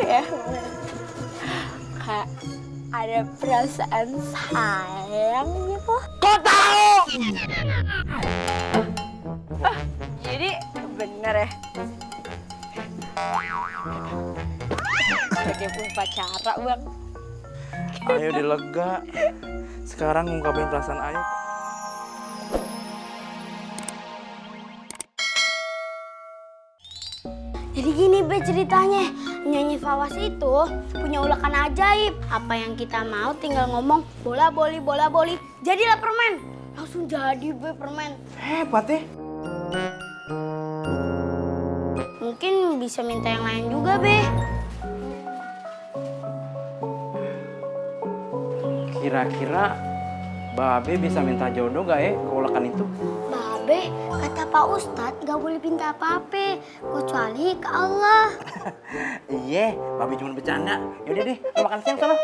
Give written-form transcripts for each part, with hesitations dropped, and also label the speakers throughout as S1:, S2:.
S1: ya? Kayak ada perasaan sayang gitu.
S2: Kok tahu?
S1: Jadi bener ya? Kayak upacara bang.
S2: Ayo dilega. Sekarang ngungkapin perasaan Ayo.
S3: Jadi gini Be ceritanya, Nyanyi Fawas itu punya ulekan ajaib. Apa yang kita mau tinggal ngomong bola boli, jadilah permen. Langsung jadi Be permen.
S2: Hebat ya.
S3: Mungkin bisa minta yang lain juga Be.
S2: Kira-kira Babe bisa minta jodoh gak ya ke ulekan itu?
S3: Babe, kata Pak Ustadz gak boleh minta apa-apa kecuali ke Allah.
S2: Iya, Babe cuma bercanda. Yaudah deh, lo makan siang sana.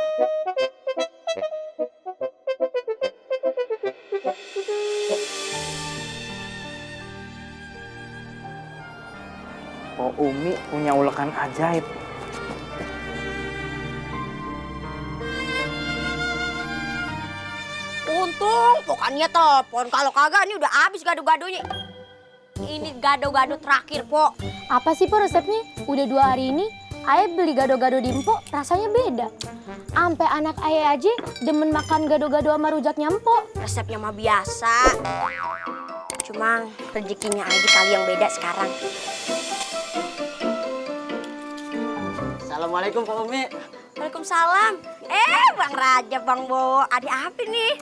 S2: Oh, Umi punya ulekan ajaib.
S4: Untung pokoknya telepon. Kalau kagak ini udah habis gado-gadonya. Ini gado-gado terakhir, Po.
S5: Apa sih Po resepnya? Udah 2 hari ini Ayah beli gado-gado di Empok rasanya beda. Ampe anak Ayah aja demen makan gado-gado sama rujaknya Empok.
S4: Resepnya mah biasa. Cuma rezekinya aja kali yang beda sekarang.
S2: Assalamualaikum Pak Umi.
S4: Waalaikumsalam. Bang Raja, Bang Bowo. Ada apa nih?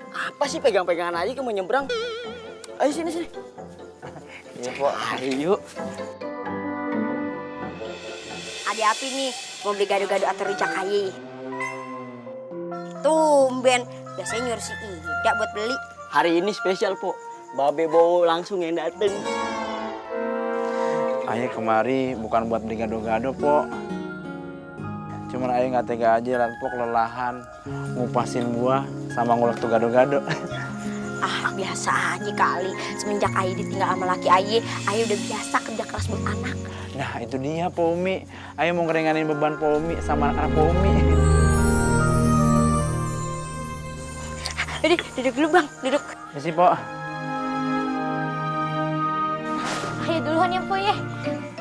S6: Apa sih pegang-pegangan aja kamu nyebrang? Ayo sini.
S2: Iya Pak, ayo.
S4: Ada apa nih? Mau beli gado-gado atau rujak aye? Tumben. Biasanya nyuruh si Ida buat beli.
S6: Hari ini spesial, Po. Babe Bowo langsung yang dateng.
S2: Ayah kemari bukan buat beli gado-gado, Po. Cuman Ayah nggak tega aja liat Po kelelahan ngupasin buah sama ngulek tuh gado-gado.
S4: Biasa aja kali. Semenjak Aye ditinggal sama laki Aye udah biasa kerja keras buat anak.
S2: Nah itu dia Po Umi. Ayah mau ngeringanin beban Po Umi sama anak-anak Po Umi.
S4: Duduk dulu Bang, duduk.
S2: Ya sih Po.
S5: Ayah duluan ya Po ya.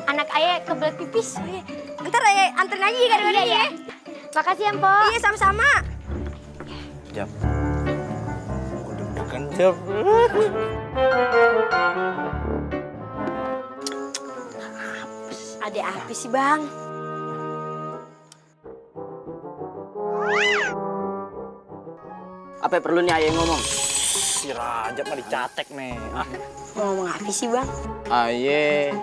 S5: Anak Ayah kebelet pipis.
S4: Ntar Aye anterin aja ya gado-gado ya.
S5: Makasih ya Po.
S4: Iya sama-sama.
S2: Jap. Udah deg-degan Jap.
S4: Ada apa sih Bang?
S6: Apa perlu nih Ayah ngomong?
S2: Si Rajab mah dicatek nih.
S4: Mau ngomong apa sih Bang?
S2: Ayah.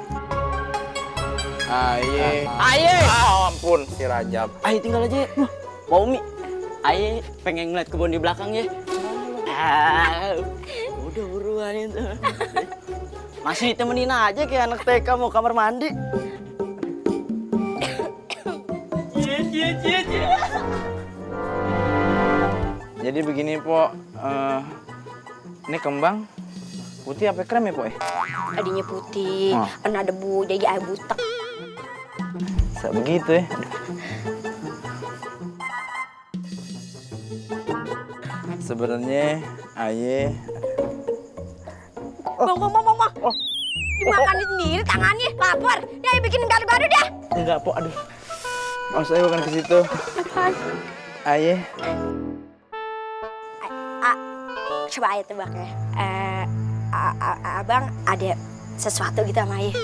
S2: Ampun si Rajab.
S6: Ayah tinggal aja. Po Umi, Ayah pengen ngeliat kebun di belakang ya. Udah buruan itu. Masih ditemenin aja kayak anak TK mau kamar mandi.
S2: Jadi begini Po, ini kembang putih apa krem ya Po?
S4: Tadinya putih,
S2: Oh.
S4: kena debu, jadi air butek.
S2: Bisa begitu ya. Sebenarnya Ayah.
S4: Bang. Dimakan sendiri tangannya, lapar. Ya Aye bikinin gado-gado dah.
S2: Enggak Po, aduh. Maksud saya bukan ke situ.
S4: Apaan?
S2: Ayah.
S4: Coba Aye tebak ya. Abang ada sesuatu gitu sama Aye?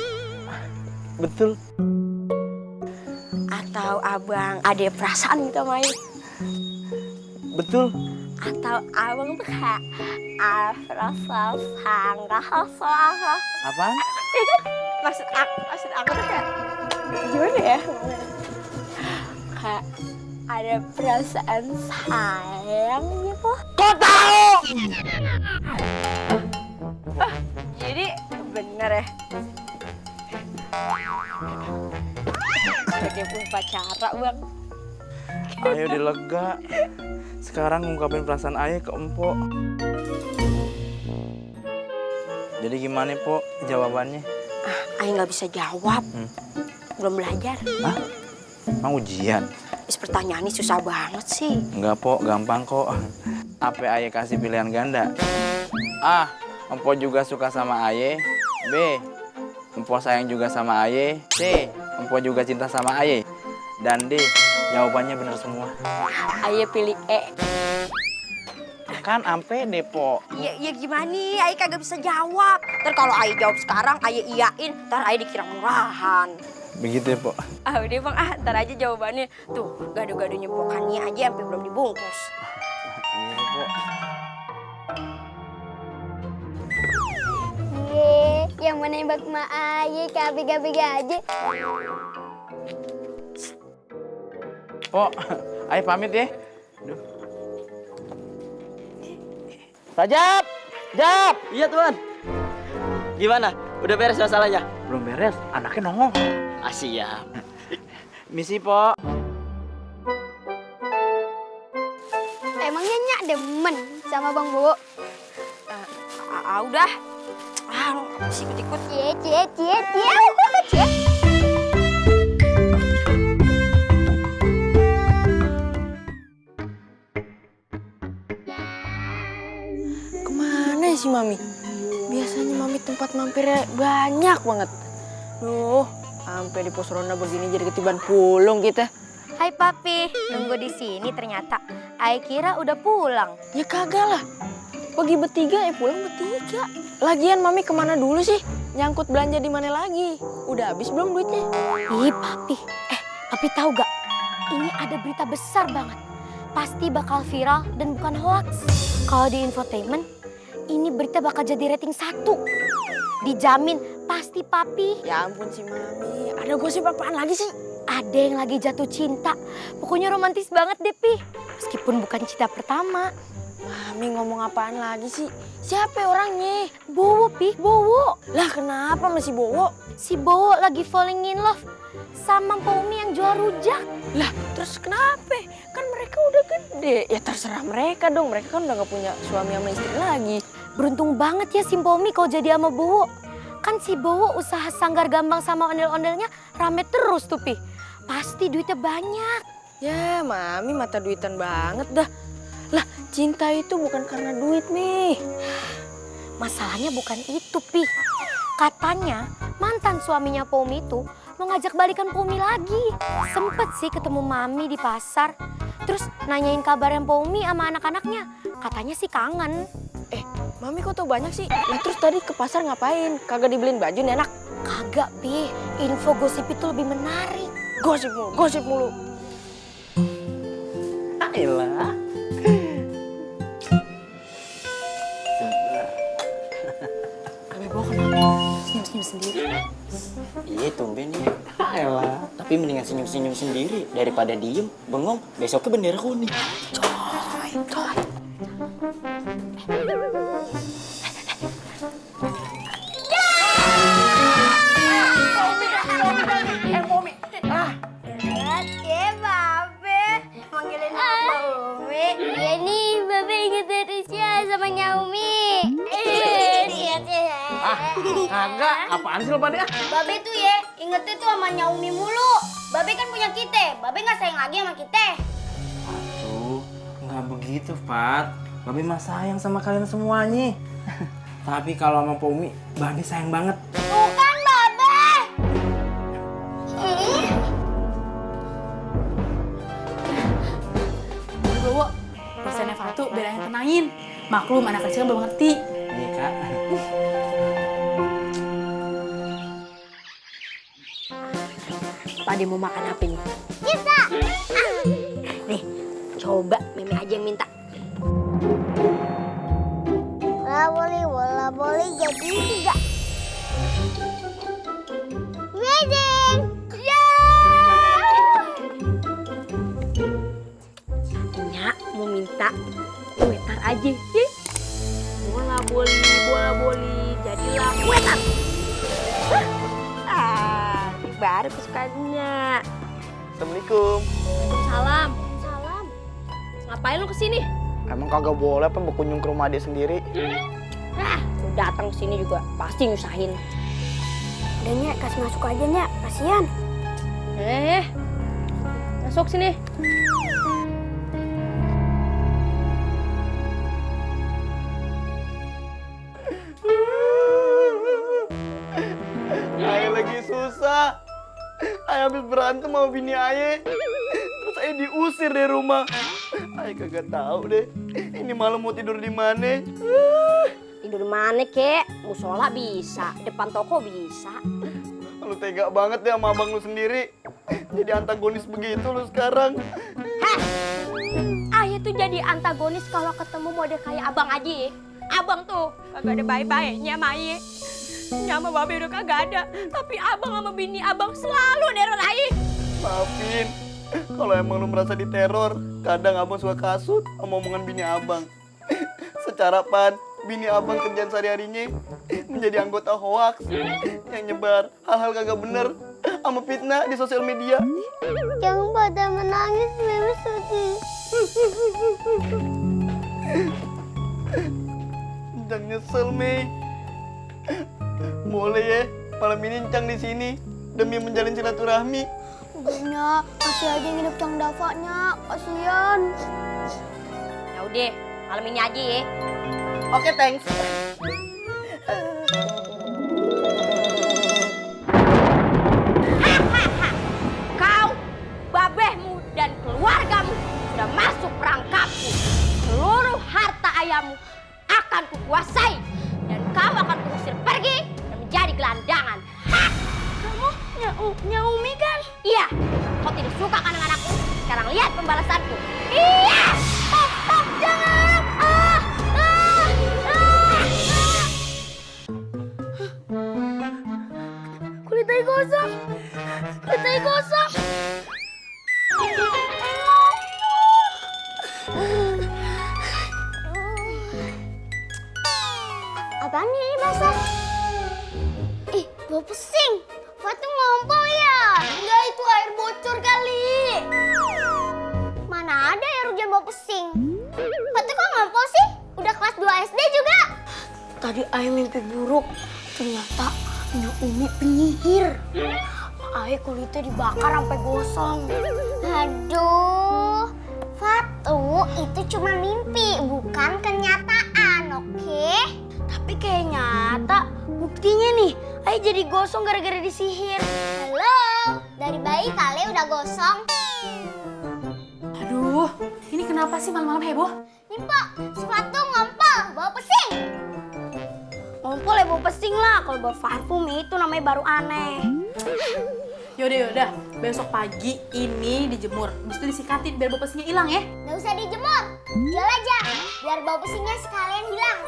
S2: Betul.
S4: Atau abang ada perasaan gitu sama Aye?
S2: Betul.
S4: Atau abang tuh kayak rasa sanggah apa?
S2: Apaan?
S4: Maksud aku tuh kayak
S1: Gimana ya? Kayak ada perasaan sayang gitu.
S2: Kok tahu?
S1: Jadi bener ya? Kayak upacara bang.
S2: Ayo dilega. Sekarang ngungkapin perasaan Ayah ke Empok. Jadi gimana Po jawabannya?
S4: Aye nggak bisa jawab. Belum belajar.
S2: Hah? Emang ujian?
S4: Is pertanyaannya susah banget sih.
S2: Enggak, Pok. Gampang kok. Apa Aye kasih pilihan ganda? A. Empo juga suka sama Aye. B. Empo sayang juga sama Aye. C. Empo juga cinta sama Aye. Dan D. Jawabannya benar semua.
S1: Aye pilih E.
S2: Kan ampe deh, Pok.
S4: Ya gimana nih, Ayah kagak bisa jawab. Ntar kalau Ayah jawab sekarang, Ayah iyain, ntar Ayah dikira murahan.
S2: Begitu ya, Pok.
S1: Ah udah bang, ntar aja jawabannya. Tuh, gado-gadonya pokannya aja sampai belum dibungkus.
S2: Iya, Pok.
S3: Yang menembak Ma Aye kabeh-kabeh aja.
S2: Pok, Aye pamit ya. Duh.
S6: Rajab! Jab! Iya, Tuan. Gimana? Udah beres masalahnya?
S2: Belum beres, anaknya nongol.
S6: Ah, siap.
S2: Misi, Pok.
S3: Emangnya Nyak demen sama Bang Bowo?
S1: Udah.
S4: Lu apa sih ikut-ikut?
S3: Cie.
S1: Kemana sih Mami? Biasanya Mami tempat mampirnya banyak banget. Duh, sampai di pos ronda begini jadi ketiban pulung kita.
S5: Hai Papi, nunggu di sini ternyata. Ai kira udah pulang.
S1: Ya kagak lah. Pergi bertiga ya pulang bertiga. Lagian Mami kemana dulu sih? Nyangkut belanja di mana lagi? Udah habis belum duitnya?
S5: Ih Papi, Papi tahu gak? Ini ada berita besar banget. Pasti bakal viral dan bukan hoax. Kalau di infotainment, ini berita bakal jadi rating 1. Dijamin pasti Papi.
S1: Ya ampun sih Mami, ada gosip apaan lagi sih?
S5: Ada yang lagi jatuh cinta. Pokoknya romantis banget deh Pi. Meskipun bukan cinta pertama.
S1: Mami ngomong apaan lagi sih? Siapa orangnya?
S5: Bowo Pi, Bowo.
S1: Lah kenapa masih Bowo?
S5: Si Bowo lagi falling in love sama Mpok Umi yang jual rujak.
S1: Lah terus kenapa? Kan mereka udah gede. Ya terserah mereka dong, mereka kan udah gak punya suami sama istri lagi.
S5: Beruntung banget ya si Mpok Umi kalau jadi sama Bowo. Kan si Bowo usaha sanggar gambang sama ondel-ondelnya rame terus tuh Pi. Pasti duitnya banyak.
S1: Ya Mami mata duitan banget dah. Lah cinta itu bukan karena duit nih.
S5: Masalahnya bukan itu Pi. Katanya mantan suaminya Pomi itu mau ngajak balikan Pomi lagi. Sempet sih ketemu Mami di pasar. Terus nanyain kabarnya Pomi sama anak-anaknya. Katanya sih kangen.
S1: Mami kok tau banyak sih? Lah terus tadi ke pasar ngapain? Kagak dibeliin baju nih anak?
S5: Kagak Pi, info gosip itu lebih menarik.
S1: Gosip mulu.
S2: Ayolah.
S5: Senyum-senyum sendiri.
S6: Iya, tumben ya. Ayolah. Tapi mendingan senyum-senyum sendiri daripada diem, bengong, besoknya bendera kuning.
S3: Iya nih, Babe inget terusnya sama Nyaumi.
S2: Kagak, apaan sih lo pada?
S3: Babe tuh ya, ingetnya tuh sama Nyaumi mulu. Babe kan punya kita, Babe nggak sayang lagi sama kita.
S2: Aduh, nggak begitu, Pat. Babe mah sayang sama kalian semuanya. Tapi kalau sama Pomi, Babe sayang banget.
S3: Bukan Babe.
S7: Bowo, dosennya Fatu biar yang tenangin. Maklum anak kecil belum ngerti.
S2: Iya, Kak.
S4: Pade mau makan apa nih?
S3: Kita.
S4: Nih, coba Mimi aja yang minta.
S3: Bola boleh jadi 3. Wedding.
S4: Nya mau minta kue tar aja. Bola boli, jadilah kue tar. Ini baru kesukaannya.
S6: Assalamualaikum.
S4: Salam. Ngapain lu kesini?
S6: Emang kagak boleh apa berkunjung ke rumah dia sendiri?
S4: Lu datang kesini juga pasti nyusahin.
S3: Udah Nyak, kasih masuk aja Nyak, kasihan.
S1: Masuk sini.
S6: Aye lagi susah. Aye habis berantem sama bini Aye. Terus Aye diusir dari rumah. Aye kagak tahu deh. Ini malam mau tidur di mana?
S4: Tidur mana kek? Musola bisa, depan toko bisa.
S6: Lu tega banget deh sama abang lu sendiri. Jadi antagonis begitu lu sekarang.
S4: Ayah tuh jadi antagonis kalau ketemu mode kayak abang aja ya. Abang tuh kagak ada baik-baiknya sama Ayah. Nyama babe udah kagak ada. Tapi abang sama bini abang selalu neror Ayah.
S6: Maafin. Kalau emang lu merasa diteror, kadang abang suka kasut sama omongan bini abang. Secara pan, bini abang kerjaan sehari-harinya menjadi anggota hoax yang nyebar hal-hal kagak bener sama fitnah di sosial media.
S3: Jangan pada menangis, Mimi sedih.
S6: Jangan nyesel, Mei. Boleh ya, malam ini Encang di sini demi menjalin silaturahmi.
S3: Udah, kasih aja nginep Cang Davanya, kasihan.
S4: Ya udah, malam ini aja ya.
S6: Oke, thanks.
S4: Kau, babehmu dan keluargamu sudah masuk perangkapku. Seluruh harta ayahmu akan kukuasai dan kau akan kuusir pergi dan menjadi gelandangan.
S3: Kamu Umi kan?
S4: Iya, kau tidak suka kan dengan anakku? Sekarang lihat pembalasanku. Iya! Jangan!
S3: Kulit Ayah gosong. Kulit Ayah gosong. Apaan ini basah? Ih, bau pesing. Fatu ngompol ya? Enggak, itu air bocor kali. Mana ada air hujan bau pesing? Fatu kok ngompol sih? Udah kelas 2 SD juga. Tadi Ayah mimpi buruk. Ternyata Nyak Umi penyihir. Ayah kulitnya dibakar sampai gosong. Aduh, Fatu itu cuma mimpi, bukan kenyataan, oke? Tapi kayak nyata. Buktinya nih, Ayah jadi gosong gara-gara disihir. Halo, dari bayi kali udah gosong.
S7: Aduh, ini kenapa sih malam-malam heboh?
S3: Nih Pak, sepatu ngompol, bawa pesing.
S4: Ngompol ya bau pesing lah. Kalau bawa parfum itu namanya baru aneh.
S7: Yaudah, besok pagi ini dijemur. Habis itu disikatin biar bau pesingnya hilang ya.
S3: Nggak usah dijemur, jual aja, biar bau pesingnya sekalian hilang.